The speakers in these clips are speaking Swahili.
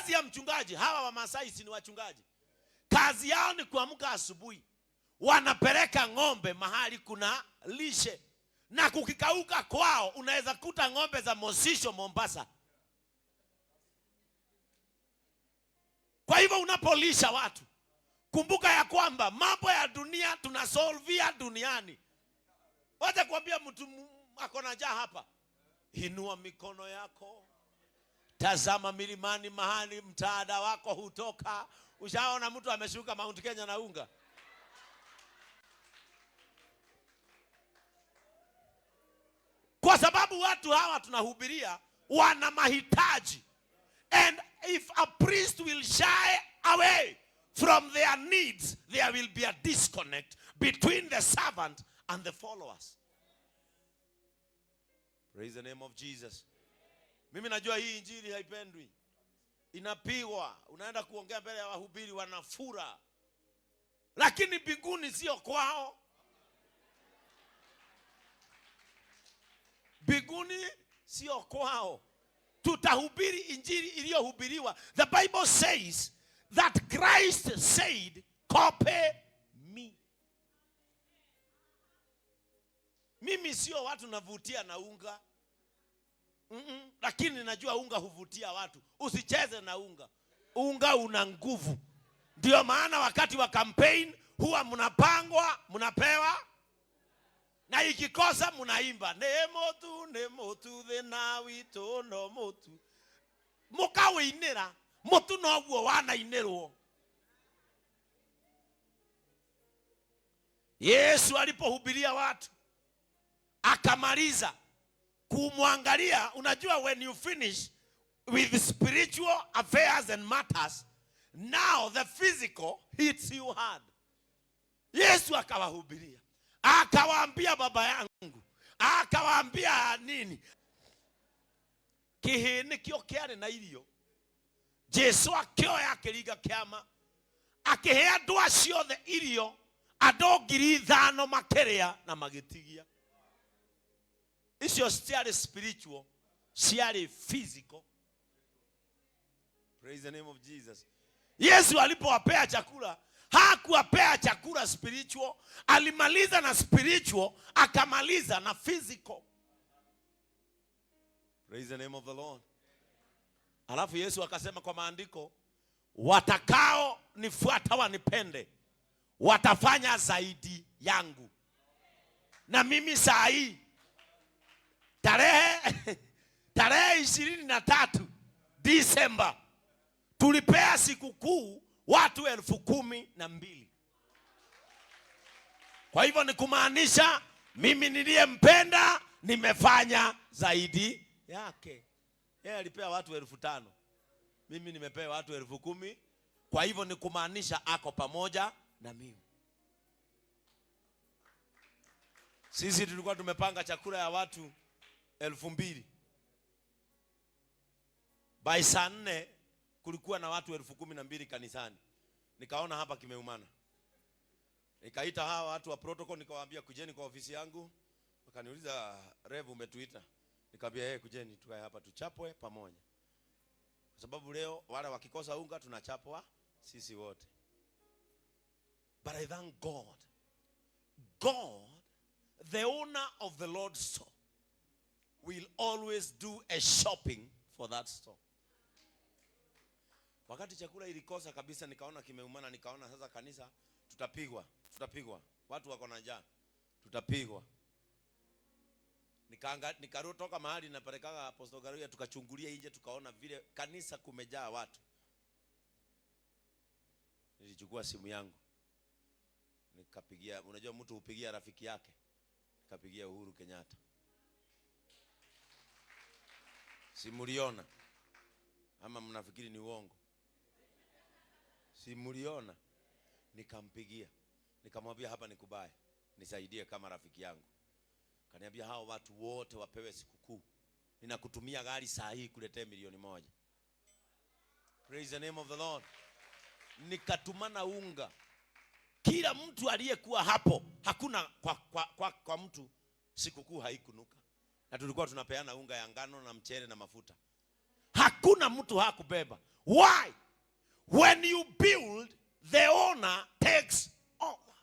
Kazi ya mchungaji, hawa wa Masai si ni wachungaji, kazi yao ni kuamka asubuhi, wanapeleka ng'ombe mahali kuna lishe, na kukikauka kwao unaweza kuta ng'ombe za Mosisho Mombasa. Kwa hivyo unapolisha watu, kumbuka ya kwamba mambo ya dunia tunasolvia duniani. Wacha kuambia mtu ako na njaa hapa, inua mikono yako, tazama milimani mahali msaada wako hutoka. Ushaona mtu ameshuka Mount Kenya na unga? Kwa sababu watu hawa tunahubiria wana mahitaji. And if a priest will shy away from their needs, there will be a disconnect between the servant and the followers. Praise the name of Jesus. Mimi najua hii injili haipendwi, inapigwa. Unaenda kuongea mbele ya wahubiri wanafura, lakini mbinguni sio kwao. Mbinguni sio kwao. Tutahubiri injili iliyohubiriwa. The Bible says that Christ said, copy me. Mimi sio watu navutia na unga. Lakini najua unga huvutia watu. Usicheze na unga. Unga una nguvu. Ndio maana wakati wa campaign huwa mnapangwa, mnapewa, na ikikosa mnaimba ne motu ne motu thina witu no motu, mukawinira mutu noguo wanainirwo. Yesu alipohubiria watu akamaliza kumwangalia. Unajua, when you finish with spiritual affairs and matters, now the physical hits you hard. Yesu akawahubiria, akawaambia baba yangu, akawaambia nini, kĩhĩ nĩkĩo kĩarĩ na irio. Jesu akĩoya akĩringa kĩama, akĩhe andũ acio othe irio, andũ 5,000 makĩrĩa na magĩtigia. Icio citiarĩ spiritual, ciarĩ physical. Praise the name of Jesus. Yesu alipowapea chakula, hakuwapea chakula spiritual, alimaliza na spiritual, akamaliza na physical. Praise the name of the Lord. Alafu Yesu akasema kwa maandiko, watakao nifuata wanipende watafanya zaidi yangu. Na mimi saa hii tarehe 23 Disemba tulipea sikukuu watu 12,000. Kwa hivyo ni kumaanisha mimi niliyempenda nimefanya zaidi yake. Yeye alipea watu 5,000. Mimi nimepea watu 10,000. Kwa hivyo ni kumaanisha ako pamoja na mimi. Sisi tulikuwa tumepanga chakula ya watu 2,000. By saa 4 kulikuwa na watu 12,000 kanisani. Nikaona hapa kimeumana. Nikaita hawa watu wa protocol, nikawaambia kujeni kwa ofisi yangu. Wakaniuliza, Rev umetuita? Nikamwambia yeye, kujeni tukae hapa tuchapwe pamoja. Kwa sababu leo wale wakikosa unga tunachapwa sisi wote. But I thank God. God, the owner of the Lord's store, will always do a shopping for that store. Wakati chakula ilikosa kabisa, nikaona kimeumana, nikaona sasa kanisa tutapigwa, tutapigwa. Watu wako na njaa, tutapigwa. Nikarutoka mahali napelekaga Apostle Garuya, tukachungulia nje, tukaona vile kanisa kumejaa watu. Nilichukua simu yangu nikapigia, unajua mtu hupigia rafiki yake, nikapigia Uhuru Kenyatta. Simuliona ama mnafikiri ni uongo? Simuliona. Nikampigia, nikamwambia hapa ni kubaya, nisaidie kama rafiki yangu. Kaniambia hao watu wote wapewe sikukuu, ninakutumia gari saa hii kuletea 1,000,000. Praise the name of the Lord. Nikatumana unga, kila mtu aliyekuwa hapo, hakuna kwa mtu sikukuu haikunuka. Na tulikuwa tunapeana unga ya ngano na mchele na mafuta. Hakuna mtu hakubeba. Why? When you build, the owner takes over.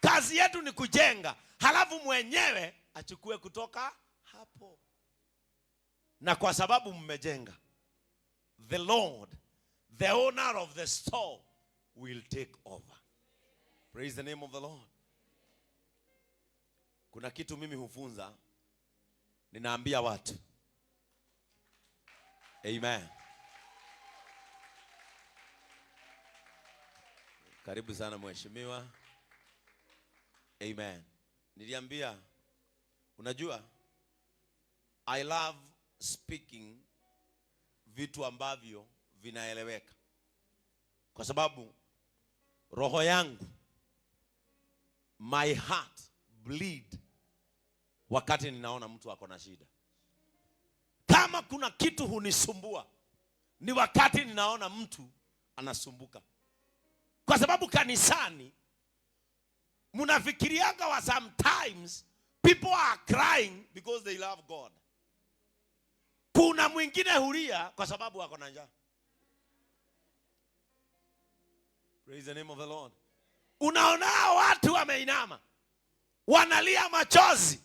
Kazi yetu ni kujenga, halafu mwenyewe achukue kutoka hapo. Na kwa sababu mmejenga, the Lord, the owner of the store, will take over. Praise the name of the Lord. Kuna kitu mimi hufunza, ninaambia watu. Amen. Karibu sana mheshimiwa. Amen. Niliambia, unajua, I love speaking vitu ambavyo vinaeleweka. Kwa sababu roho yangu, my heart bleed wakati ninaona mtu ako na shida. Kama kuna kitu hunisumbua ni wakati ninaona mtu anasumbuka. Kwa sababu kanisani mnafikirianga wa sometimes people are crying because they love God. Kuna mwingine hulia kwa sababu ako na njaa. Praise the name of the Lord. Unaona watu wameinama, wanalia machozi,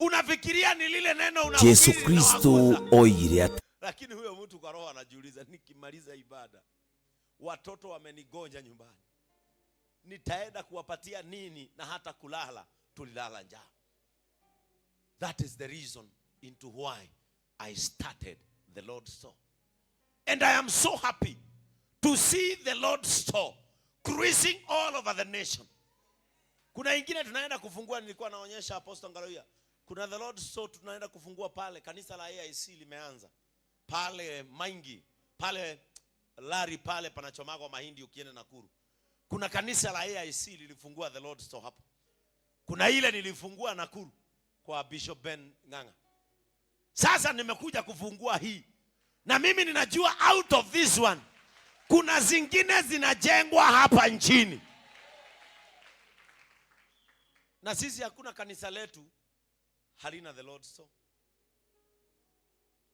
unafikiria ni lile neno unahubiri Jesu Kristo linawagusa. oigire atĩ Lakini huyo mtu kwa roho anajiuliza, nikimaliza ibada watoto wamenigonja nyumbani, nitaenda kuwapatia nini? Na hata kulala tulilala njaa. That is the reason into why I started the Lord's Store. And I am so happy to see the Lord's Store cruising all over the nation. Kuna ingine tunaenda kufungua, nilikuwa naonyesha Apostle Ngaruiya. Kuna the Lord's Store tunaenda kufungua pale, kanisa la AIC limeanza pale Maingi, pale Lari pale panachomagwa mahindi ukienda Nakuru. Kuna kanisa la AIC lilifungua the Lord's Store hapo. Kuna ile nilifungua Nakuru kwa Bishop Ben Ng'ang'a. Sasa nimekuja kufungua hii. Na mimi ninajua out of this one kuna zingine zinajengwa hapa nchini. Na sisi hakuna kanisa letu halina the Lord's Store.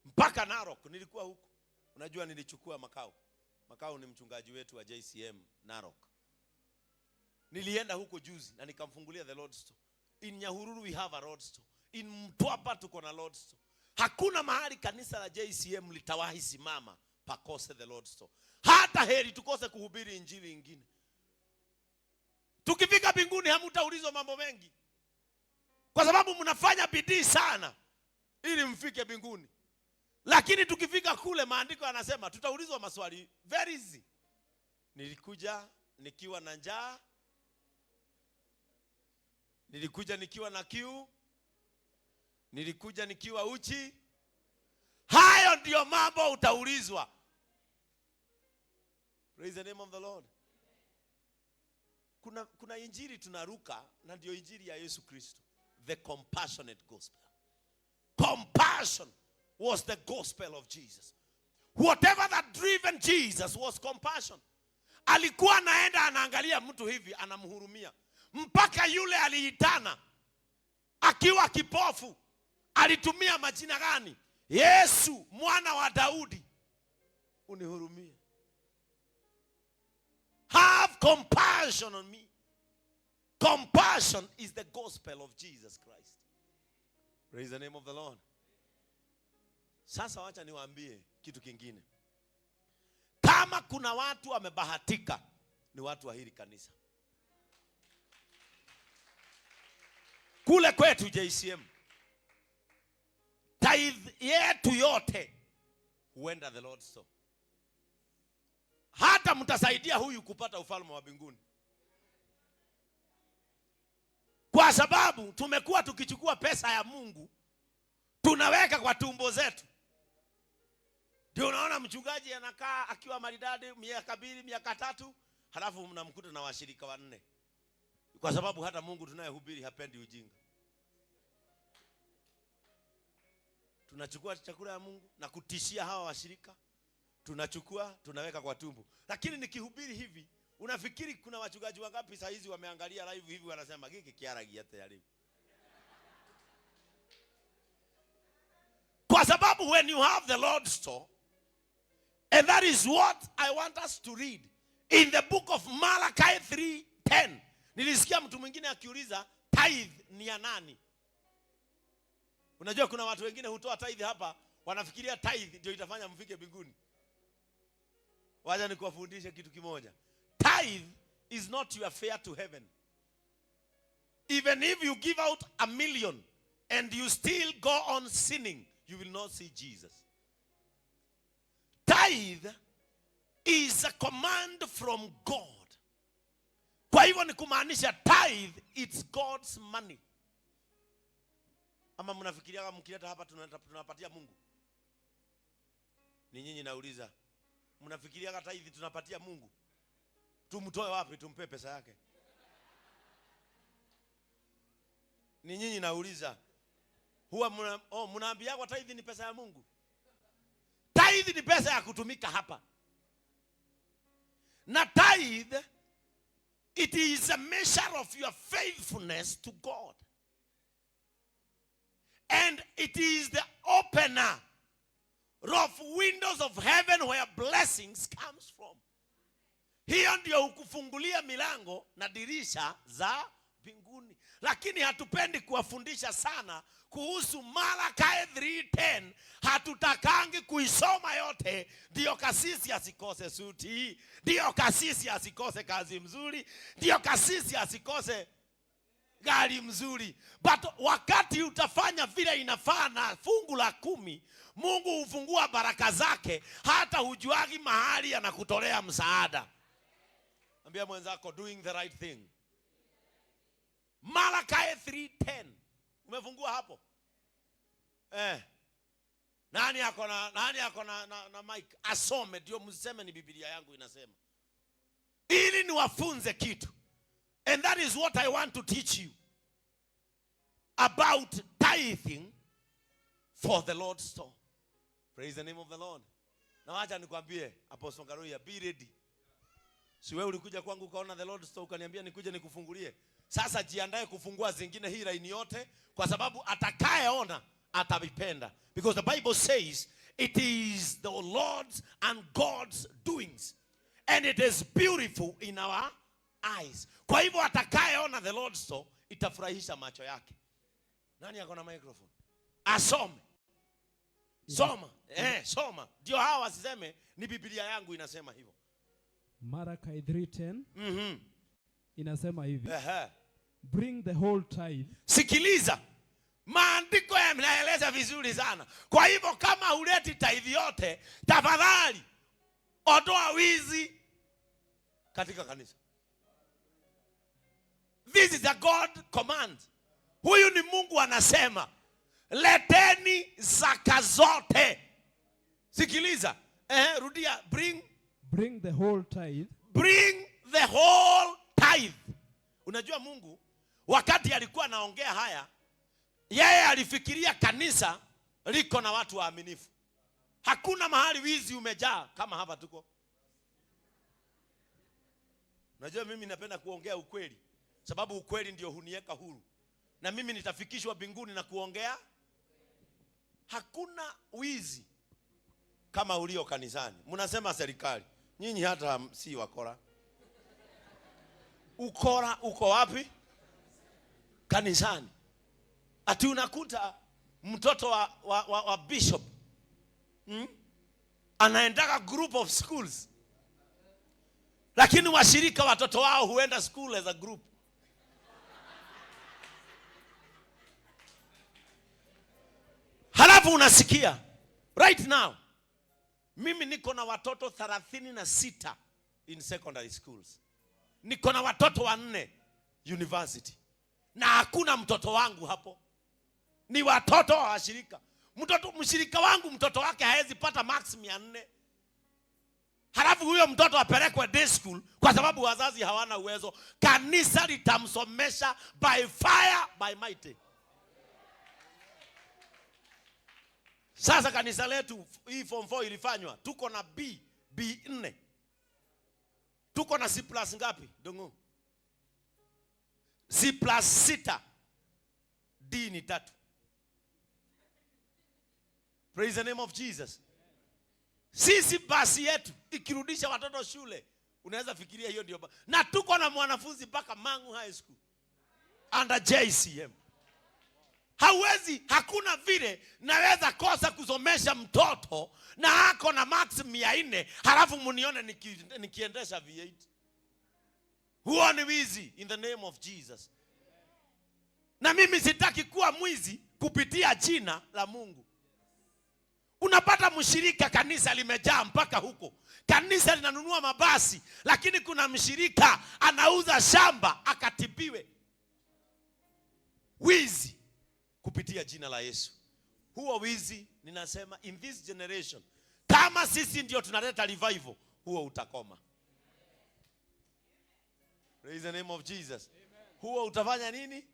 Mpaka Narok nilikuwa huko. Unajua nilichukua Makau. Makau ni mchungaji wetu wa JCM Narok. Nilienda huko juzi na nikamfungulia the Lord's Store. In Nyahururu we have a Lord's Store. In Mtwapa tuko na Lord's Store. Hakuna mahali kanisa la JCM litawahi simama pakose the Lord's Store. Hata heri tukose kuhubiri injili ingine. Tukifika mbinguni hamtaulizwa mambo mengi, kwa sababu mnafanya bidii sana ili mfike mbinguni. Lakini tukifika kule, maandiko yanasema tutaulizwa maswali very easy. Nilikuja nikiwa na njaa, nilikuja nikiwa na kiu, nilikuja nikiwa uchi. Hayo ndiyo mambo utaulizwa. Praise the name of the Lord. Kuna injili tunaruka, na ndiyo injili ya Yesu Kristo, the compassionate gospel. Compassion was the gospel of Jesus. Whatever that driven Jesus was compassion. Alikuwa anaenda anaangalia mtu hivi, anamhurumia. Mpaka yule aliitana akiwa kipofu, alitumia majina gani? Yesu mwana wa Daudi, unihurumie. Have compassion on me. Compassion is the gospel of Jesus Christ. Praise the name of the Lord. Sasa wacha niwaambie kitu kingine. Kama kuna watu wamebahatika, ni watu wa hili kanisa. Kule kwetu JCM, tithe yetu yote huenda the Lord's Store. Hata mtasaidia huyu kupata ufalme wa mbinguni. Kwa sababu tumekuwa tukichukua pesa ya Mungu tunaweka kwa tumbo zetu. Ndio unaona mchungaji anakaa akiwa maridadi miaka 2, miaka 3, halafu mnamkuta na washirika 4. Kwa sababu hata Mungu tunayehubiri hapendi ujinga. Tunachukua chakula ya Mungu na kutishia hawa washirika. Tunachukua, tunaweka kwa tumbo. Lakini nikihubiri hivi, unafikiri kuna wachungaji wangapi saa hizi wameangalia live hivi wanasema giki kiaragia tayari? Kwa sababu when you have the Lord's store, And that is what I want us to read in the book of Malachi 3:10. Nilisikia mtu mwingine akiuliza, tithe ni ya nani? Unajua kuna watu wengine hutoa tithe hapa, wanafikiria tithe ndio itafanya mfike mbinguni. Wacha nikuwafundishe kitu kimoja. Tithe is not your fare to heaven. Even if you give out 1 million and you still go on sinning, you will not see Jesus. Tithe is a command from God. Kwa hivyo ni kumaanisha tithe, it's God's money. Ama mnafikiria mkileta hapa tunapatia Mungu? Ni nyinyi nauliza. Mnafikiria tithe tunapatia Mungu? Tumtoe wapi tumpe pesa yake? Ni nyinyi nauliza. Huwa mnaambia kwa tithe ni pesa ya Mungu? Tithe ni pesa ya kutumika hapa. Na tithe, it is a measure of your faithfulness to God. And it is the opener of windows of heaven where blessings comes from. Hiyo ndio hukufungulia milango na dirisha za mbinguni. Lakini hatupendi kuwafundisha sana kuhusu Malachi 3:10. Hatutakangi kuisoma yote, ndio kasisi asikose suti, ndio kasisi asikose kazi mzuri, ndio kasisi asikose gari mzuri. But wakati utafanya vile inafaa na fungu la 10, Mungu hufungua baraka zake, hata hujuagi mahali anakutolea msaada. Ambia mwenzako, doing the right thing. Malachi 3:10. Umefungua hapo? Nani ako na mic? Asome ndio mseme ni Biblia yangu inasema. Ili niwafunze kitu. And that is what I want to teach you about tithing for the Lord's store. Praise the name of the Lord. Na wacha nikwambie, Apostle Ngaruiya, be ready. Si wewe ulikuja kwangu ukaona the Lord's store ukaniambia nikuje nikufungulie. Sasa jiandae kufungua zingine hii laini yote, kwa sababu atakayeona atavipenda. Because the Bible says it is the Lord's and God's doings, and it is beautiful in our eyes. Kwa hivyo atakayeona the Lord's store itafurahisha macho yake. Nani ako na microphone? Asome. Soma. Soma. Ndio hawa wasiseme ni Biblia yangu inasema hivyo. Malachi 3:10 inasema hivi. Bring the whole tithe. Sikiliza. Maandiko yanaeleza vizuri sana. Kwa hivyo kama huleti tithe yote, tafadhali ondoa wizi katika kanisa. This is a God command. Huyu ni Mungu anasema, leteni zaka zote. Sikiliza. Rudia, bring. Bring the whole tithe. Bring the whole tithe. Unajua Mungu wakati alikuwa anaongea haya, yeye alifikiria kanisa liko na watu waaminifu. Hakuna mahali wizi umejaa kama hapa tuko. Unajua mimi napenda kuongea ukweli, sababu ukweli ndio huniweka huru. Na mimi nitafikishwa mbinguni na kuongea. Hakuna wizi kama ulio kanisani. Mnasema serikali, nyinyi hata si wakora. Ukora uko wapi? Kanisani. Ati unakuta mtoto wa bishop, Anaendaga group of schools, lakini washirika watoto wao huenda school as a group. Halafu unasikia right now mimi niko na watoto 36 in secondary schools. Niko na watoto 4 university. Na hakuna mtoto wangu hapo. Ni watoto wa washirika. Mtoto mshirika wangu mtoto wake haezi pata max 400. Halafu huyo mtoto apelekwe day school kwa sababu wazazi hawana uwezo. Kanisa litamsomesha by fire by might. Sasa kanisa letu hii form 4 ilifanywa, tuko na B, B4. Tuko na C plus ngapi? Dongo. C plus 6. D ni 3. Praise the name of Jesus. Sisi basi yetu ikirudisha watoto shule, unaweza fikiria hiyo ndio na tuko na mwanafunzi mpaka Mangu High School under JCM. Hauwezi, hakuna vile naweza kosa kusomesha mtoto na ako na max 400 halafu munione nikiendesha V8. Huo ni wizi in the name of Jesus. Na mimi sitaki kuwa mwizi kupitia jina la Mungu. Unapata mshirika, kanisa limejaa mpaka huko, kanisa linanunua mabasi, lakini kuna mshirika anauza shamba akatibiwe. Wizi kupitia jina la Yesu. Huo wizi ninasema in this generation, kama sisi ndio tunaleta revival, huo utakoma. Praise the name of Jesus. Huo utafanya nini?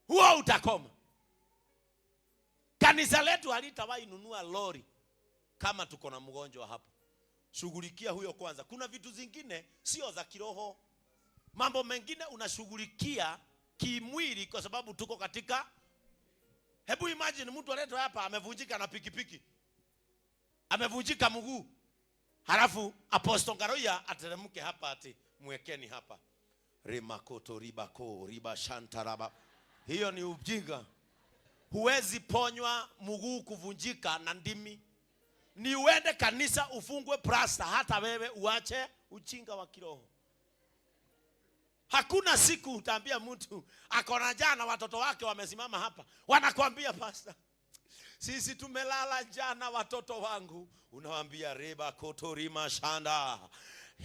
Huo utakoma. Kanisa letu halitawahi nunua lori kama tuko na mgonjwa hapo. Shughulikia huyo kwanza. Kuna vitu zingine sio za kiroho. Mambo mengine unashughulikia kimwili kwa sababu tuko katika. Hebu imagine mtu aletwe hapa amevunjika na pikipiki, amevunjika mguu, halafu Apostle Ngaruiya ateremke hapa ati mwekeni hapa rimakoto ribako riba shantaraba. Hiyo ni ujinga. Huwezi ponywa mguu kuvunjika na ndimi. Ni uende kanisa ufungwe plasta, hata wewe uache ujinga wa kiroho. Hakuna siku utaambia mtu ako na njaa na watoto wake wamesimama hapa, wanakwambia pastor, sisi tumelala njaa watoto wangu. Unawaambia reba kotorima shanda,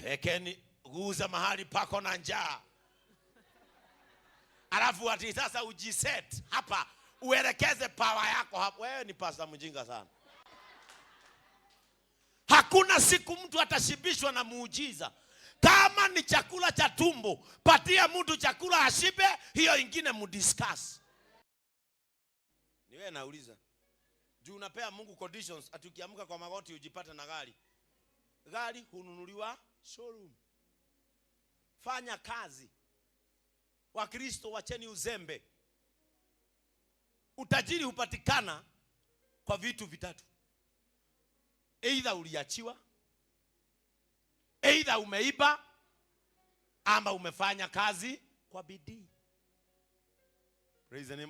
hekeni guza mahali pako na njaa. Alafu ati sasa ujiset hapa uelekeze power yako hapo. Wewe ni pastor mjinga sana. Hakuna siku mtu atashibishwa na muujiza. Kama ni chakula cha tumbo, patia mtu chakula ashibe, hiyo ingine mudiscuss. Ni wewe nauliza. Juu unapea Mungu conditions, ati ukiamka kwa magoti ujipate na gari. Gari hununuliwa showroom. Fanya kazi. Wakristo wacheni uzembe. Utajiri hupatikana kwa vitu vitatu. Either uliachiwa, either umeiba, ama umefanya kazi kwa bidii. Praise the name.